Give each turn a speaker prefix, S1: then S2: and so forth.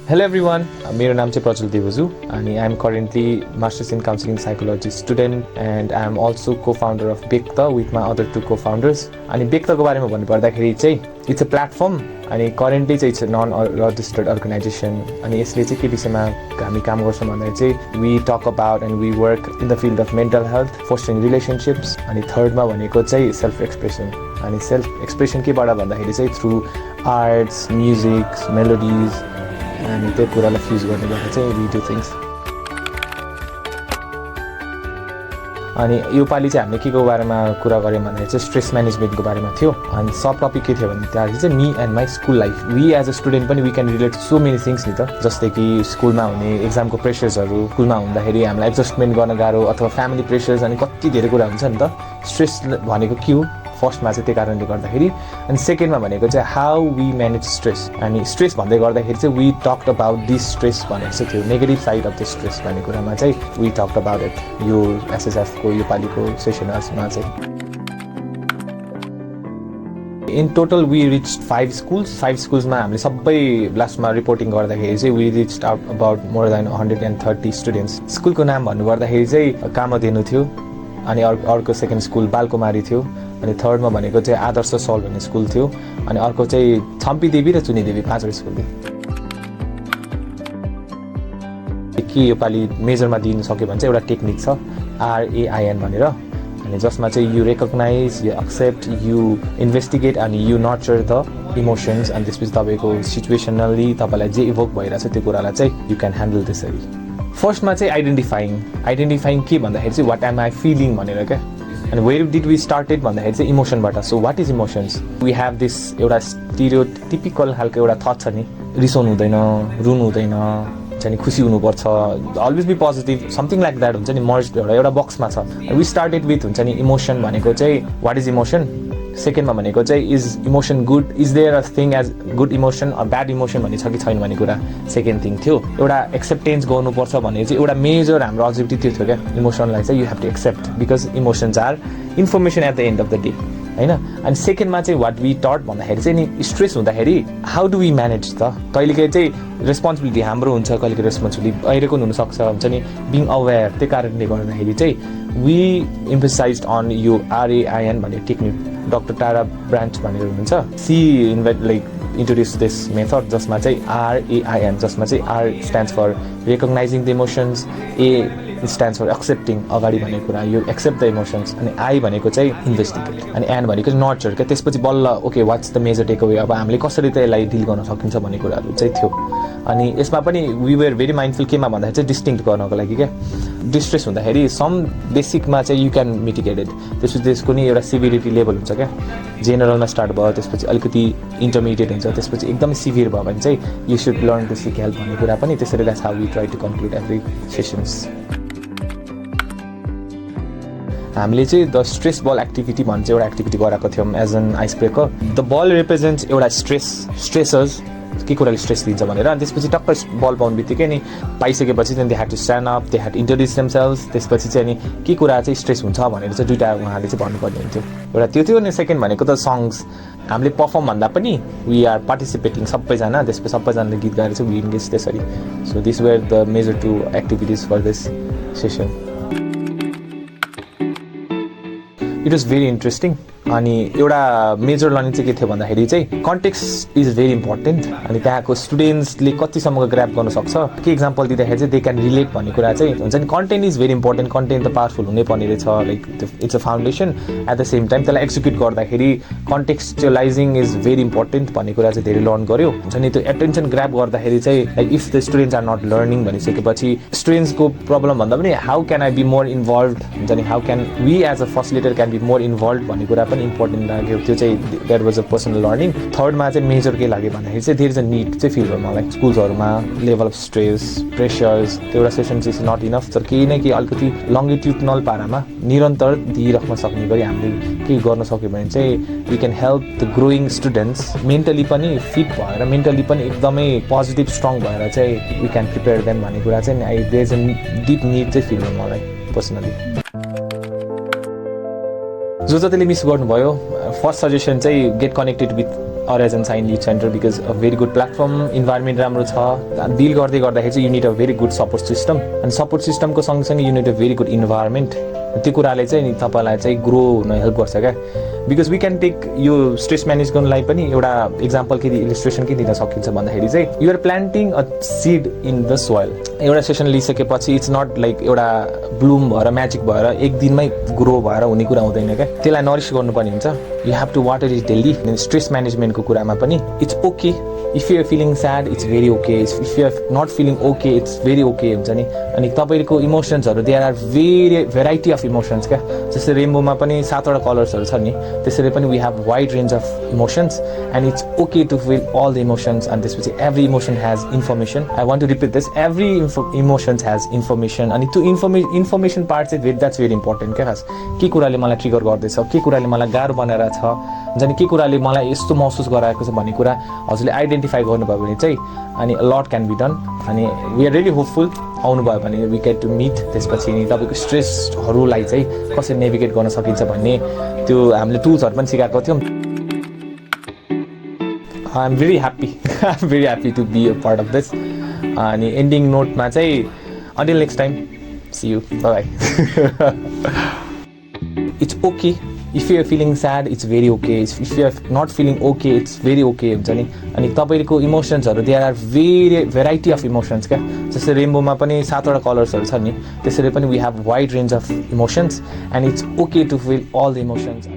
S1: Hello everyone, मेरो नाम चाहिँ प्रज्वल देवजु अनि I am currently Masters in Counseling Psychology student and I am also co-founder of Bekta with my other two co-founders. अनि बेक्ताको बारेमा भन्नुपर्दाखेरि चाहिँ it's a platform अनि currently चाहिँ it's a non-registered organization अनि यसले चाहिँ के विषयमा हामी काम गर्छौँ भन्दा चाहिँ we talk about and we work in the field of mental health, fostering relationships अनि थर्डमा भनेको चाहिँ self expression अनि self expression केबाट भन्दाखेरि चाहिँ through arts, music, melodies अनि त्यो कुरालाई फ्युज गर्नेबाट चाहिँ we do things. अनि यो पालि चाहिँ हामीले केको बारेमा कुरा गऱ्यौँ भन्दाखेरि चाहिँ स्ट्रेस म्यानेजमेन्टको बारेमा थियो अनि सब टपिक के थियो भने त्यहाँ चाहिँ me and my school life we as a student पनि we can relate so many things नि त जस्तै कि स्कुलमा हुने एक्जामको प्रेसर्सहरू स्कुलमा हुँदाखेरि हामीलाई एडजस्टमेन्ट गर्न गाह्रो अथवा फ्यामिली प्रेसर्स अनि कति धेरै कुरा हुन्छ नि त स्ट्रेस भनेको के हो फर्स्टमा चाहिँ त्यो कारणले गर्दाखेरि अनि सेकेन्डमा भनेको चाहिँ हाउ वी म्यानेज स्ट्रेस अनि स्ट्रेस भन्दै गर्दाखेरि चाहिँ we talked about this stress भनेको चाहिँ थियो negative side of the stress भन्ने कुरामा चाहिँ वी टक्ड अबाउट इट यो एसएसएफको यो पालिको सेसनमा चाहिँ इन टोटल वी रिच 5 स्कुल्समा हामीले सबै लास्टमा रिपोर्टिङ गर्दाखेरि चाहिँ we reach out about more than 130 students स्कुलको नाम भन्नुपर्दाखेरि चाहिँ कामधेनु थियो अनि अर्को सेकेन्ड स्कुल बालकुमारी थियो अनि थर्डमा भनेको चाहिँ आदर्श सल भन्ने स्कुल थियो अनि अर्को चाहिँ छम्पीदेवी र चुनीदेवी 5वटा स्कुल थियो के योपालि मेजरमा दिन सक्यो भने चाहिँ एउटा टेक्निक छ RAIN भनेर अनि जसमा चाहिँ you recognize you accept you investigate अनि यु नर्चर द इमोसन्स अनि त्यसपछि तपाईँको सिचुएसनली तपाईँलाई जे इभोक भइरहेछ त्यो कुरालाई चाहिँ यु क्यान ह्यान्डल त्यसरी फर्स्टमा चाहिँ आइडेन्टिफाइङ के भन्दाखेरि चाहिँ वाट एम आई फिलिङ भनेर क्या अनि वेयर डिड वी स्टार्टेड भन्दाखेरि चाहिँ इमोसनबाट so what is emotions we have this एउटा स्टिरियोटिपिकल खालको एउटा थट छ नि रिसाउनु हुँदैन रुनु हुँदैन चाहिँ खुसी हुनुपर्छ always be positive something like that हुन्छ नि मर्ज एउटा बक्समा छ वी स्टार्टेड विथ हुन्छ नि इमोसन भनेको चाहिँ वाट इज इमोसन सेकेन्डमा भनेको चाहिँ is emotion good is there a thing as good emotion or bad emotion भन्ने छ कि छैन भन्ने कुरा सेकेन्ड थिङ थियो एउटा एक्सेप्टेन्स गर्नुपर्छ भने चाहिँ एउटा मेजर हाम्रो अब्जेक्टिभ त्यो थियो क्या इमोसनलाई चाहिँ you have to accept because emotions are information at the end of the day होइन अनि सेकेन्डमा चाहिँ वाट वी टट भन्दाखेरि चाहिँ नि स्ट्रेस हुँदाखेरि हाउ डु वी म्यानेज त कहिलेकाहीँ चाहिँ रेस्पोन्सिबिलिटी हाम्रो हुन्छ कहिलेकाहीँ रेस्पोन्सिबिलिटी बाहिरको हुनसक्छ हुन्छ नि बिङ अवेर त्यो कारणले गर्दाखेरि चाहिँ वी इम्फसाइज अन यो RAIN भन्ने टेक्निक डक्टर टारा ब्रान्च भनेर हुनुहुन्छ सी introduce this method जसमा चाहिँ RAIN जसमा चाहिँ R stands for recognizing the emotions A stands for accepting अगाडि भनेको कुरा यो accept the emotions अनि I भनेको चाहिँ investigate अनि N भनेको चाहिँ nurture क्या त्यसपछि बल्ल okay what's the major takeaway अब हामीले कसरी चाहिँ यसलाई डिल गर्न सकिन्छ भन्ने कुराहरू चाहिँ थियो अनि यसमा पनि we were very mindful केमा भन्दाखेरि चाहिँ डिस्टिङ्क्ट गर्नको लागि क्या डिस्ट्रेस हुँदाखेरि सम बेसिकमा चाहिँ यु क्यान मिटिगेट इट त्यसपछि त्यसको नि एउटा सिभिरिटी लेभल हुन्छ क्या जेनरलमा स्टार्ट भयो त्यसपछि अलिकति इन्टरमिडिएट हुन्छ त्यसपछि एकदमै सिभियर भयो भने चाहिँ you should learn to seek help भन्ने कुरा पनि त्यसरी that's how we try to conclude every sessions हामीले चाहिँ द स्ट्रेस बल एक्टिभिटी भन्ने चाहिँ एउटा एक्टिभिटी गराएको थियौँ as an ice breaker the ball represents एउटा स्ट्रेसर्स के कुराले स्ट्रेस दिन्छ भनेर अनि त्यसपछि टक्क बल पाउने बित्तिकै नि पाइसकेपछि चाहिँ they had to stand up they had introduce themselves त्यसपछि चाहिँ अनि के कुरा चाहिँ स्ट्रेस हुन्छ भनेर चाहिँ दुईवटा उहाँले चाहिँ भन्नुपर्ने हुन्थ्यो एउटा त्यो थियो अनि सेकेन्ड भनेको त सङ्ग्स हामीले पर्फर्म भन्दा पनि वी आर पार्टिसिपेटिङ सबैजना त्यसपछि सबैजनाले गीत गाएर चाहिँ वी इन्गेज त्यसरी so this were the major two activities for this session it was very interesting अनि एउटा मेजर लर्निङ चाहिँ के थियो भन्दाखेरि चाहिँ कन्टेक्स्ट इज भेरी इम्पोर्टेन्ट अनि त्यहाँको स्टुडेन्ट्सले कतिसम्मको ग्राप गर्न सक्छ के इक्जाम्पल दिँदाखेरि चाहिँ दे क्यान रिलेट भन्ने कुरा चाहिँ हुन्छ नि content is very important content त पावरफुल हुनै पर्ने रहेछ like it's a foundation at the same time त्यसलाई एक्जिक्युट गर्दाखेरि कन्टेक्स्चुअलाइजिङ इज भेरी इम्पोर्टेन्ट भन्ने कुरा चाहिँ धेरै लर्न गर्यो हुन्छ नि त्यो एटेन्सन ग्राप गर्दाखेरि चाहिँ like if the students are not learning भनिसकेपछि स्टुडेन्ट्सको प्रब्लम भन्दा पनि how can I be more involve हुन्छ नि how can we as a facilitator can be more involve भन्ने कुरा पनि इम्पोर्टेन्ट लाग्यो त्यो चाहिँ that was a personal learning थर्डमा चाहिँ मेजर के लाग्यो भन्दाखेरि चाहिँ देयर इज अ निड चाहिँ फिल भयो मलाई स्कुल्सहरूमा लेभल अफ स्ट्रेस प्रेसर्स त्यो एउटा सेसन चाहिँ नट इनफ तर केही न केही अलिकति लङ्गिट्युडनल पारामा निरन्तर दिइराख्न सक्ने गरी हामीले केही गर्न सक्यो भने चाहिँ we can help the growing students mentally पनि फिट भएर मेन्टली पनि एकदमै पोजिटिभ स्ट्रङ भएर चाहिँ वी क्यान प्रिपेयर देम भन्ने कुरा चाहिँ there is a deep need चाहिँ फिल भयो मलाई पर्सनली जो जतिले मिस गर्नुभयो फर्स्ट सजेसन चाहिँ get connected with Horizon Sign Youth Center because a very good platform, environment राम्रो छ, डिल गर्दै गर्दाखेरि चाहिँ you need a very good support system, and support system को सँगसँगै you need a very good environment. त्यो कुराले चाहिँ नि तपाईलाई चाहिँ ग्रो हुन हेल्प गर्छ क्या, बिकज वी क्यान टेक यो स्ट्रेस म्यानेज गर्नलाई पनि एउटा इक्जाम्पल के इलिस्ट्रेसन के दिन सकिन्छ भन्दाखेरि चाहिँ you are planting a seed in the soil. एउटा सेसन लिइसकेपछि इट्स नट लाइक एउटा ब्लुम भएर म्याजिक भएर एक दिनमै ग्रो भएर हुने कुरा हुँदैन क्या, त्यसलाई नरिस गर्नुपर्ने हुन्छ. You have to water it daily. Stress म्यानेजमेन्टको कुरामा पनि it's okay. If you are feeling sad it's very okay, if you are not feeling okay it's very okay हुन्छ नि. अनि तपाईँको इमोसन्सहरू there are variety of emotions क्या. जस्तै रेनबोमा पनि 7वटा कलर्सहरू छ नि, त्यसरी पनि we have wide range of emotions and it's okay to feel all the emotions. अनि त्यसपछि every emotion has information. I want to repeat this, every emotions has information. अनि त्यो इन्फर्मेसन पार्ट चाहिँ द्याट्स भेरी इम्पोर्टेन्ट क्या. खास के कुराले मलाई ट्रिगर गर्दैछ, के कुराले मलाई गाह्रो बनाएर छ हुन्छ नि, के कुराले मलाई यस्तो महसुस गराएको छ भन्ने कुरा हजुरले आइडेन्टिफाई गर्नुभयो भने चाहिँ अनि लट क्यान बी डन. अनि वी आर रियली होपफुल आउनुभयो भने वी गेट टु मिट. त्यसपछि नि तपाईँको स्ट्रेसहरूलाई चाहिँ कसरी नेभिगेट गर्न सकिन्छ भन्ने त्यो हामीले टुल्सहरू पनि सिकाएको थियौँ. I am very happy to be a part of this. अनि एन्डिङ नोटमा चाहिँ until next time, see you, bye. It's okay. If you are feeling sad it's very okay, if you are not feeling okay it's very okay हुन्छ नि. अनि तपाईँको इमोसन्सहरू there are variety of emotions क्या. जस्तै रेनबोमा पनि 7वटा कलर्सहरू छ नि, त्यसरी पनि we have wide range of emotions and it's okay to feel all the emotions.